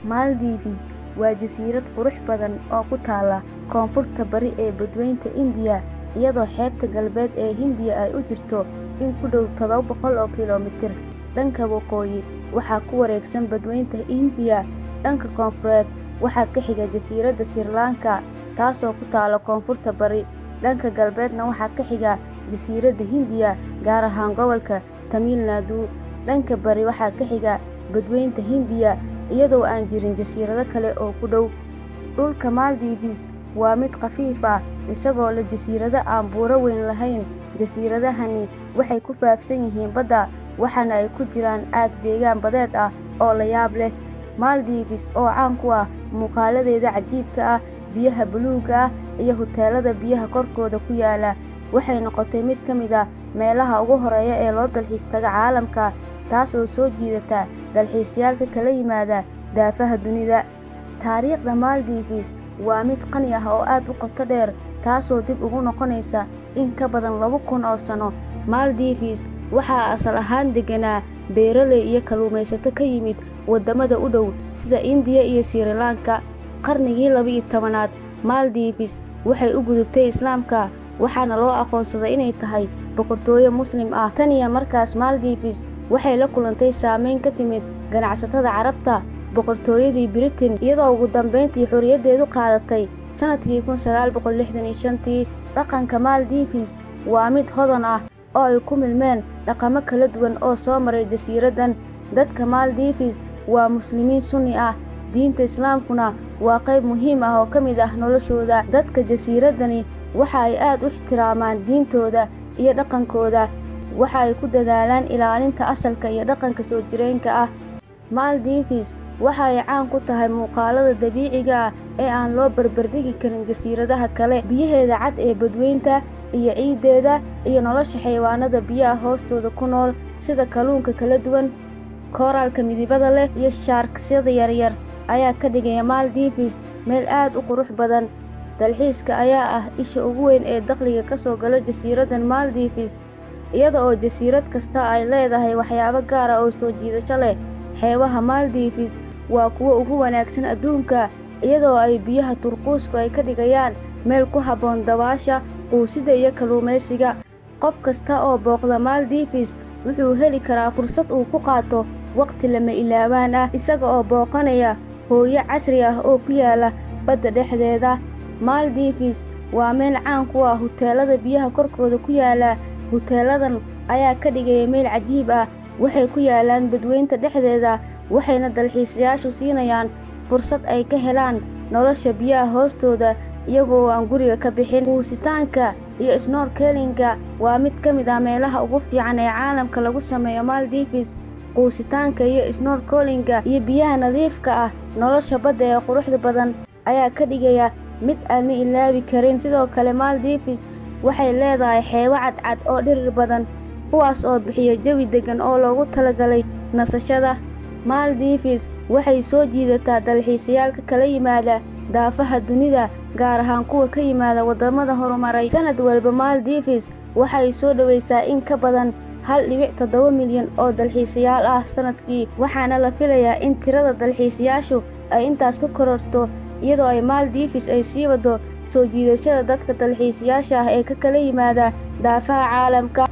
Maldives waa jasiirad qurux badan oo ku taalla koonfurta bari ee Badweynta Hindiya, iyadoo xeebta galbeed ee Hindiya ay u jirto in ku dhow 700 kiiloomitir. Dhanka waqooyi waxaa ku wareegsan Badweynta Hindiya, dhanka koonfureed waxaa ka xiga jasiiradda Sri Lanka taasoo ku taalla koonfurta bari, dhanka galbeedna waxaa ka xiga jasiiradda Hindiya, gaar ahaan gobolka Tamil Nadu. Dhanka bari waxaa ka xiga Badweynta Hindiya, iyadoo aan jirin jasiirado kale oo ku dhow. Dhulka Maldives waa mid khafiif ah, isagoo leh jasiirado aan buuro weyn lahayn. Jasiiradahani waxay ku faafsan yihiin badda, waxaana ay ku jiraan aag deegaan badeed ah oo la yaab leh. Maldives oo caan ku ah muuqaaladeeda cajiibka ah, biyaha buluugga ah iyo huteelada biyaha korkooda ku yaala, waxay noqotay mid ka mid ah meelaha ugu horreeya ee loo dalxiis tago caalamka, taas oo soo jiidata dalxiisayaal ka kala yimaada daafaha dunida. Taariikhda Maldives waa mid qani ah oo aad u qoto dheer, taasoo dib ugu noqonaysa in ka badan 2000 oo sano. Maldives waxaa asal ahaan degganaa beeraley iyo kalluumaysato ka yimid waddamada u dhow sida Hindiya iyo Sri Lanka. Qarnigii 12aad, Maldives waxay u gudubtay Islaamka, waxaana loo aqoonsaday inay tahay boqortooyo Muslim ah. Tan iyo markaas, Maldives waxay la kulantay saameyn ka timid ganacsatada Carabta, boqortooyadii Britain, iyadoo ugu dambeyntii xorriyaddeeda qaadatay sanadkii 1965. Dhaqanka Maldives waa mid hodan ah oo ay ku milmeen dhaqamo kala duwan oo soo maray jasiiraddan. Dadka Maldives waa Muslimiin Sunni ah, diinta Islaamkuna waa qayb muhiim ah oo ka mid ah noloshooda. Dadka jasiiraddani waxa ay aad u ixtiraamaan diintooda iyo dhaqankooda, waxa ay ku dadaalaan ilaalinta asalka iyo dhaqanka soo jireenka ah. Maldives waxa ay caan ku tahay muuqaalada dabiiciga ah ee aan loo barbardhigi karin jasiiradaha kale. Biyaheeda cad ee badweynta iyo ciiddeeda iyo nolosha xayawaanada biyaha hoostooda ku nool sida kalluunka kala duwan, kooraalka midabada leh iyo sharks-yada yaryar ayaa ka dhigaya Maldives meel aad u qurux badan. Dalxiiska ayaa ah isha ugu weyn ee dakhliga ka soo gala jasiiraddan Maldives, iyada oo jasiirad kasta ay leedahay waxyaabo gaar ah oo soo jiidasho leh. Xeebaha Maldives waa kuwa ugu wanaagsan adduunka, iyadoo ay biyaha turquoise-ku ay ka dhigayaan meel ku habboon dabaasha, quusidda iyo kalluumaysiga. Qof kasta oo booqda Maldives wuxuu heli karaa fursad uu ku qaato waqti lama ilaawaan ah, isaga oo booqanaya hooyo casri ah oo ku yaalla badda dhexdeeda. Maldives waa meel caan ku ah huteelada biyaha korkooda ku yaala. Huteeladan ayaa ka dhigaya meel cajiib ah, waxay ku yaallaan badweynta dhexdeeda, waxayna dalxiisayaashu siinayaan fursad ay ka helaan nolosha biyaha hoostooda iyaga oo aan guriga ka bixin. Quusitaanka iyo snorkeling-ka waa mid ka mid ah meelaha ugu fiican ee caalamka lagu sameeyo Maldives. Quusitaanka iyo snorkeling-ka iyo biyaha nadiifka ah, nolosha badda ee quruxda badan ayaa ka dhigaya mid aan la ilaawi karin. Sidoo kale, Maldives waxay leedahay xeebo cadcad oo dhirir badan, kuwaas oo bixiya jawi deggan oo loogu talagalay nasashada. Maldives waxay soo jiidataa dalxiisayaal ka kala yimaada daafaha dunida, gaar ahaan kuwa ka yimaada waddamada horumaray. Sanad walba, Maldives waxay soo dhaweysaa in ka badan 1.7 milyan oo dalxiisayaal ah sanadkii, waxaana la filayaa in tirada dalxiisayaashu ay intaas ka kororto iyadoo ay Maldives ay sii wado soo jiidashada dadka dalxiisayaasha ah ee ka kala yimaada daafaha caalamka.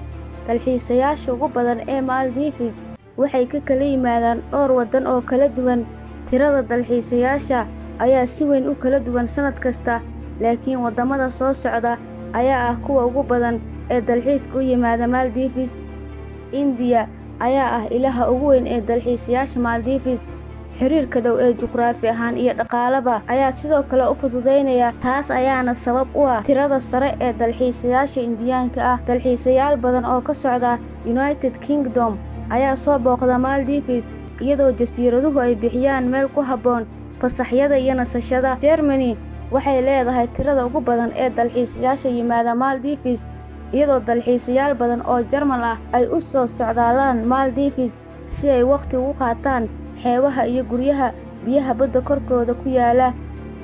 Dalxiisayaasha ugu badan ee Maldives waxay ka kala yimaadaan dhowr waddan oo kala duwan. Tirada dalxiisayaasha ayaa si weyn u kala duwan sanad kasta, laakiin waddamada soo socda ayaa ah kuwa ugu badan ee dalxiiska u yimaada Maldives. Hindiya ayaa ah ilaha ugu weyn ee dalxiisayaasha Maldives. Xiriirka dhow ee juqraafi ahaan iyo dhaqaaleba ayaa sidoo kale u fududeynaya, taas ayaana sabab u ah tirada sare ee dalxiisayaasha Indiyaanka ah. Dalxiisayaal badan oo ka socda United Kingdom ayaa soo booqda Maldives, iyadoo jasiiraduhu ay bixiyaan meel ku habboon fasaxyada iyo nasashada. Germany waxay leedahay tirada ugu badan ee dalxiisayaasha yimaada Maldives, iyadoo dalxiisayaal badan oo Jarmal ah ay u soo socdaalaan Maldives si ay waqti ugu qaataan xeebaha iyo guryaha biyaha badda korkooda ku yaala.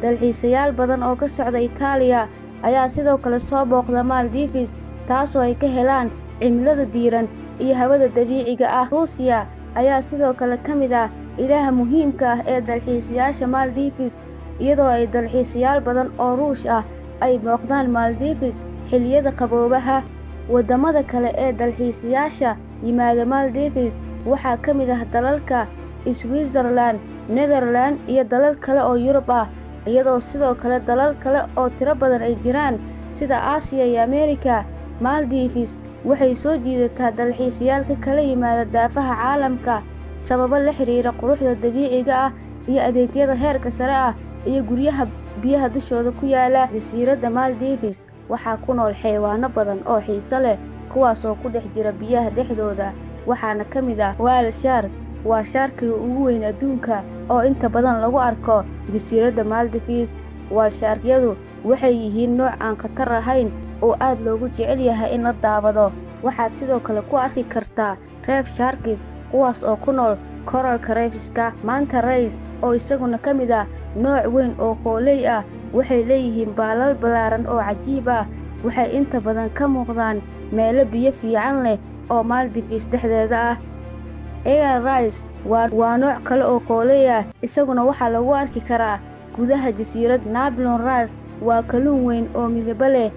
Dalxiisayaal badan oo ka socda Italiya ayaa sidoo kale soo booqda Maldives, taasoo ay ka helaan cimilada diiran iyo hawada dabiiciga ah. Ruushka ayaa sidoo kale ka mid ah ilaha muhiimka ah ee dalxiisayaasha Maldives, iyadoo ay dalxiisayaal badan oo Ruush ah ay booqdaan Maldives xilliyada qaboobaha. Waddamada kale ee dalxiisayaasha yimaada Maldives waxaa ka mid ah dalalka Switzerland, Netherlands iyo dalal kale oo Yurub ah, iyadoo sidoo kale dalal kale oo tiro badan ay jiraan sida Aasiya iyo Ameerika. Maldives waxay soo jiidataa dalxiisayaal ka kala yimaada daafaha caalamka sababo la xiriira quruxda dabiiciga ah iyo adeegyada heerka sare ah iyo guryaha biyaha dushooda ku yaala. Jasiiradda Maldives waxaa ku nool xayawaanno badan oo xiiso leh kuwaas oo ku dhex jira biyaha dhexdooda, waxaana ka mid ah whale shark, waa sharkiga ugu weyn adduunka oo inta badan lagu arko jasiiradda Maldives. Whale shark-yadu waxay yihiin nooc aan khatar ahayn oo aad loogu jecel yahay in la daawado. Waxaad sidoo kale ku arki kartaa reef sharks kuwaas oo ku nool coral reefs-ka. Manta rays oo isaguna ka mid ah nooc weyn oo qoolley ah, waxay leeyihiin baalal ballaaran oo cajiib ah. Waxay inta badan ka muuqdaan meelo biyo fiican leh oo Maldives dhexdeeda ah. Eagle rays waa nooc kale oo qoolley ah, isaguna waxaa lagu arki karaa gudaha jasiiradda. Napoleon wrasse waa kalluun weyn oo midabo leh,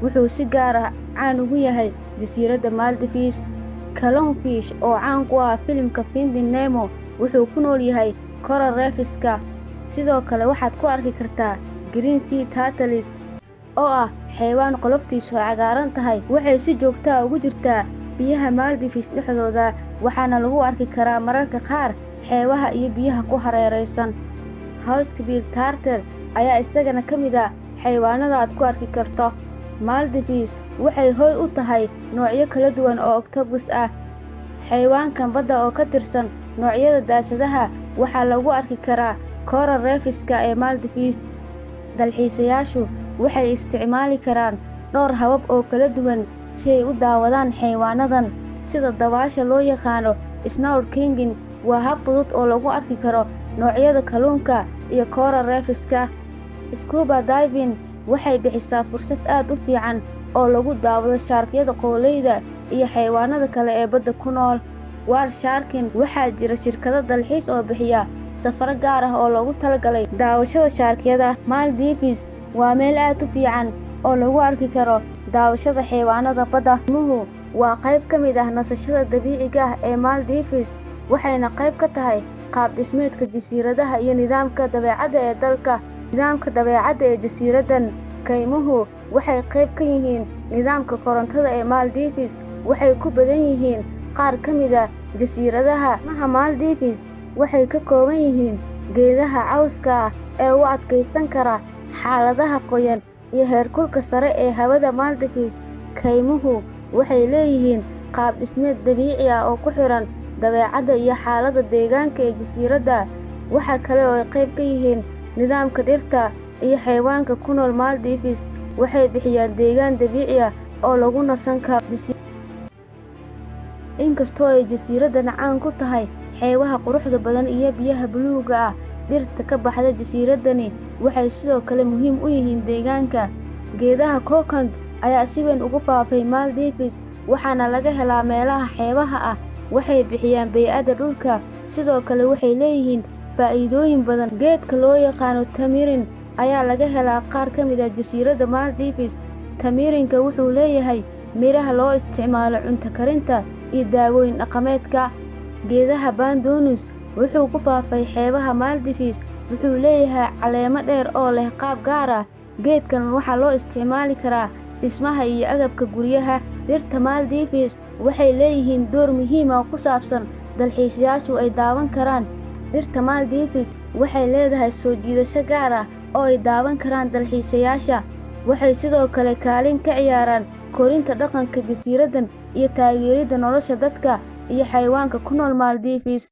wuxuu si gaar ah caan ugu yahay jasiiradda Maldives. Clownfish oo caan ku ah filimka Finding Nemo, wuxuu ku nool yahay coral reefs-ka. Sidoo kale waxaad ku arki kartaa green sea turtles oo ah xayawaan qoloftiisu cagaaran tahay. Waxay si joogto ah ugu jirtaa biyaha Maldives dhexdooda, waxaana lagu arki karaa mararka qaar xeebaha iyo biyaha ku hareeraysan. Hawksbill turtle ayaa isagana ka mid ah xayawaanada aad ku arki karto. Maldives waxay hoy u tahay noocyo kala duwan oo octopus ah. Xayawaankan badda oo ka tirsan noocyada daasadaha waxaa lagu arki karaa coral reefs-ka ee Maldives. Dalxiisayaashu waxay isticmaali karaan dhowr habab oo kala duwan si ay u daawadaan xayawaanadan, sida dabaasha loo yaqaan snorkeling waa hab fudud oo lagu arki karo noocyada kalluunka iyo coral reefs-ka. Scuba diving waxay bixisaa fursad aad u fiican oo lagu daawado shark-yada qoolleyda iyo xayawaanada kale ee badda ku nool. Whale sharking waxaa jira shirkado dalxiis oo bixiya safarro gaar ah oo loogu talagalay daawashada shark-yada. Maldives waa meel aad u fiican oo lagu arki karo daawashada xayawaanada badda. Kaymuhu waa qayb ka mid ah nasashada dabiiciga ah ee Maldives, waxayna qayb ka tahay qaab dhismeedka jasiiradaha iyo nidaamka dabeecadda ee dalka. Nidaamka dabeecadda ee jasiiraddan, kaymuhu waxay qayb ka yihiin nidaamka korontada ee Maldives, waxay ku badan yihiin qaar ka mid ah jasiiradaha. Kaymaha Maldives waxay ka kooban yihiin geedaha cawska ah ee u adkeysan kara xaaladaha qoyan iyo heerkulka sare ee hawada Maldives. Kaymuhu waxay leeyihiin qaab dhismeed dabiici ah oo ku xiran dabeecadda iyo xaaladda deegaanka ee jasiiradda. Waxa kale oo ay qayb ka yihiin nidaamka dhirta iyo xayawaanka ku nool Maldives. Waxay bixiyaan deegaan dabiici ah oo lagu nasan karo. Inkastoo ay jasiiraddan caan ku tahay xeebaha quruxda badan iyo biyaha buluugga ah, dhirta ka baxda jasiiraddani waxay sidoo kale muhiim u yihiin deegaanka. Geedaha coconut ayaa si weyn ugu faafay Maldives, waxaana laga helaa meelaha xeebaha ah. Waxay bixiyaan bay'adda dhulka, sidoo kale waxay leeyihiin faa'iidooyin badan. Geedka loo yaqaan tamarind ayaa laga helaa qaar ka mid ah jasiiradda Maldives. Tamarind-ka wuxuu leeyahay miraha loo isticmaalo cunto karinta iyo daawooyin dhaqameedka. Geedaha pandanus wuxuu ku faafay xeebaha Maldives, wuxuu leeyahay caleemo dheer oo leh qaab gaar ah. Geedkan waxaa loo isticmaali karaa dhismaha iyo agabka guryaha. Dhirta Maldives waxay leeyihiin door muhiim ah oo ku saabsan dalxiisayaashu ay daawan karaan. Dhirta Maldives waxay leedahay soo jiidasho gaar ah oo ay daawan karaan dalxiisayaasha. Waxay sidoo kale kaalin ka ciyaaraan korinta dhaqanka jasiiraddan iyo taageeridda nolosha dadka iyo xayawaanka ku nool Maldives.